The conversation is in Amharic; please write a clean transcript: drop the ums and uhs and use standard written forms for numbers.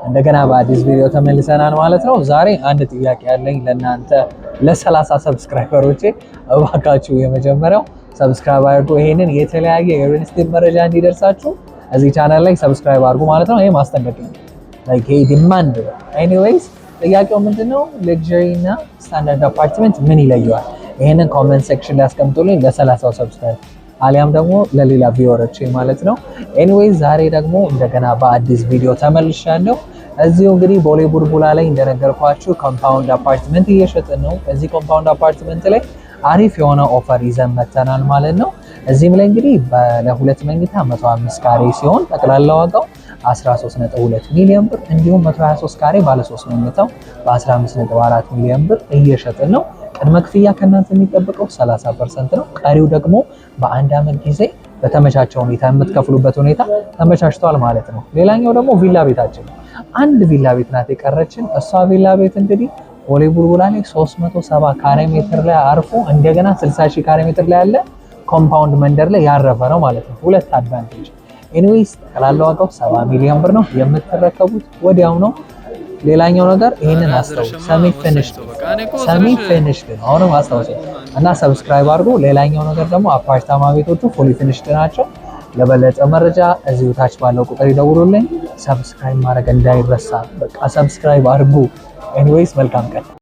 እንደገና በአዲስ ቪዲዮ ተመልሰናል ማለት ነው። ዛሬ አንድ ጥያቄ ያለኝ ለእናንተ ለ30 subscriber ኦቼ፣ እባካችሁ የመጀመሪያው subscribe አድርጉ። ይሄንን የተለያየ የ real estate መረጃ እንዲደርሳችሁ እዚህ ቻናል ላይ subscribe አድርጉ ማለት ነው። ይሄ ማስጠንቀቂያ ነው፣ like ይሄ demand ነው። Anyways ጥያቄው ምንድነው? Luxury እና standard apartment ምን ይለየዋል? ይሄንን comment section ላይ አስቀምጡልኝ ለ30ው subscribe አሊያም ደግሞ ለሌላ viewer ኦች ማለት ነው። Anyways ዛሬ ደግሞ እንደገና በአዲስ ቪዲዮ ተመልሻለሁ። እዚሁ እንግዲህ ቦሌ ቡልቡላ ላይ እንደነገርኳችሁ compound apartment እየሸጥን ነው። እዚህ compound apartment ላይ አሪፍ የሆነ offer ይዘን መተናል ማለት ነው። እዚህም ላይ እንግዲህ ባለ ሁለት መኝታ 105 ካሬ ሲሆን ጠቅላላ ዋጋው 13.2 ሚሊዮን ብር፣ እንዲሁም 123 ካሬ ባለ 3 መኝታው በ15.4 ሚሊዮን ብር እየሸጥን ነው። ቅድመ ክፍያ ከእናንተ የሚጠበቀው 30% ነው። ቀሪው ደግሞ በአንድ አመት ጊዜ በተመቻቸ ሁኔታ የምትከፍሉበት ሁኔታ ተመቻችቷል ማለት ነው። ሌላኛው ደግሞ ቪላ ቤታችን ነው። አንድ ቪላ ቤት ናት የቀረችን። እሷ ቪላ ቤት እንግዲህ ቦሌ ቡልቡላ ላይ 370 ካሬ ሜትር ላይ አርፎ እንደገና 60 ሺህ ካሬ ሜትር ላይ ያለ compound መንደር ላይ ያረፈ ነው ማለት ነው። ሁለት advantage። Anyways ጠቅላላ ዋጋው 70 ሚሊዮን ብር ነው። የምትረከቡት ወዲያው ነው። ሌላኛው ነገር ይህንን አስታውሱ፣ semi finished፣ semi finished ነው። አሁንም አስታውሱ እና subscribe አድርጉ። ሌላኛው ነገር ደግሞ አፓርታማ ቤቶቹ fully finished ናቸው። ለበለጠ መረጃ እዚሁ ታች ባለው ቁጥር ይደውሉልኝ። Subscribe ማድረግ እንዳይረሳ። በቃ subscribe አድርጉ። Anyways መልካም ቀን።